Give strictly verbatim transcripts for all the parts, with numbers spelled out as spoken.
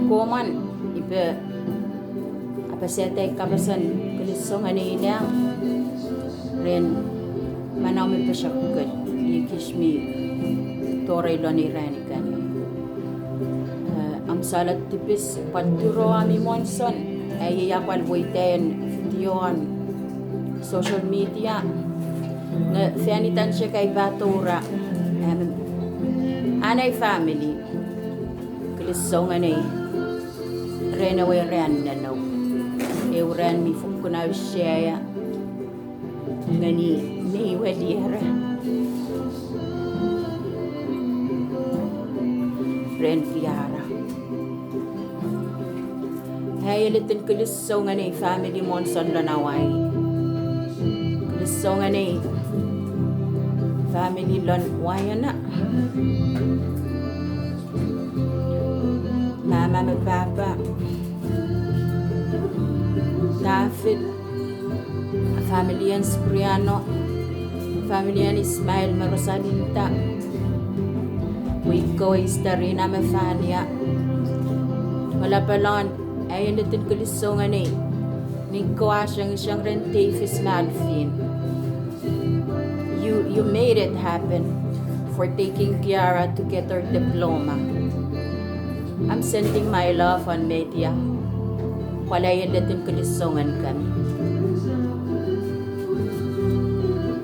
Komwan, ipe apaseta ei kapasen kilisou ngeni nang ren manau mi pesek, ikis mi torei lon ei ran ikenai. Eh, am sala tipis pwan turo ami Monson, ai ia pwal weiten video on social media. Nge fan itan chok ai patoura, em, an ei family. Kilisou ngeni ren ewe ran nanou. Eu ran mi fokkun aushea ngeni mei weliere. Ren Kiara. Ai enletin kilisou ngeni family Monson lon Hawaii. Kilisou ngeni family lon Wayana. Mama me papa. David. Family en Spriano. Family en Ismael me Rosalinda. Wiko Easterina me Fania. Olapalon, ai enletin kilisou ngeni. Niko asenguseng ren Davis me Alvin. You, you made it happen for taking Kiara to get her diploma. I'm sending my love on media. Pwal ai enletin kilisou ngenikemi.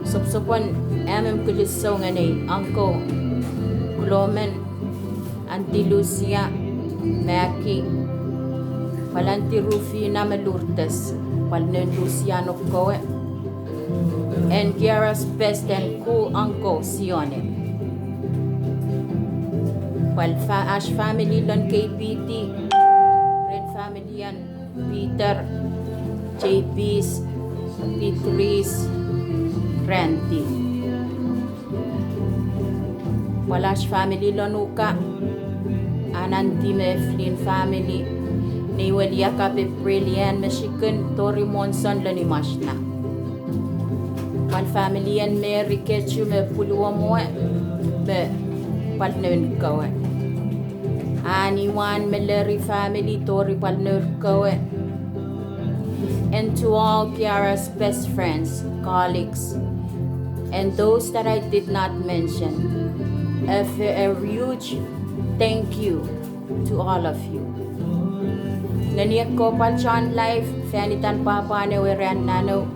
Sopsopun am kilisou ngeni Uncle Clement, Auntie Lucia, Maggie, pwal Auntie Rufina me Lourdes, pwal noun Lucia noum kewe. And Kiara's best and cool uncle, Sione. Pwal fa-, ach family lon K P T, ren family an Peter, J P's, Beatrice, Randy. Pwal ach family lon Uka, an Auntie me Evelyn family, nei weliakape Brilliant me Shiken tori Monson lon Imashna. Pwal family en Mary Kechu me Puluomoe, me pwal noun kewe. An Iwan me Larry family tori pwal nour kewe. And to all Kiara's best friends, colleagues, and those that I did not mention, a ve-, a huge thank you to all of you. Ngeni ekkewe pwal chon live, fan itan pwapwan ewe ran nanou,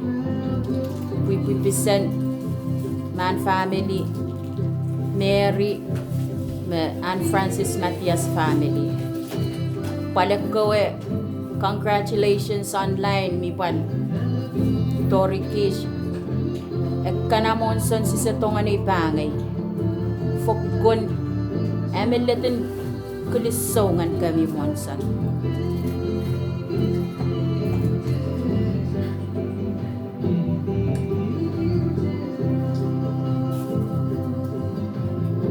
pwipwi pisen me an family, Mary, me an Francis Matias family. Pwal ekkewe congratulations online mi pwal tori kich. Ekkana Monson sise tongeni pangei. Fokkun am enletin kilisou ngenikemi Monson.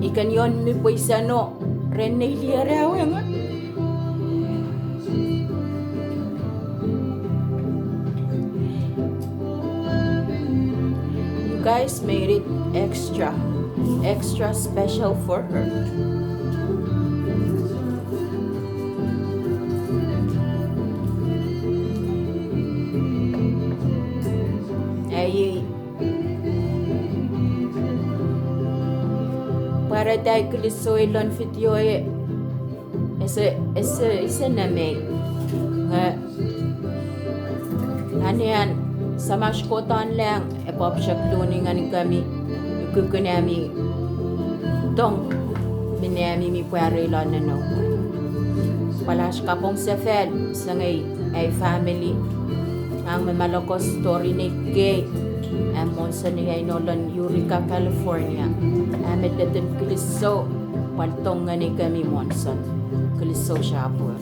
Iken ion mi pweisano ren nei liere awenga. You guys made it extra, extra special for her. Ai, pwarata ai kilisou lon video e. Ese, ese, ese nemei. Nge anean Samach Kot won lang epwe apchok tuni ngenikemi, ukukun ami tong, minne ami mi pwarei lon neno. Pwal ach kapong sefal sengei ai family, ngang me malokos tori nei kei, am Monson ei ai no lon Eureka, California. Am enletin kilisou pwal tong ngenikemi Monson. Kilisou chapur.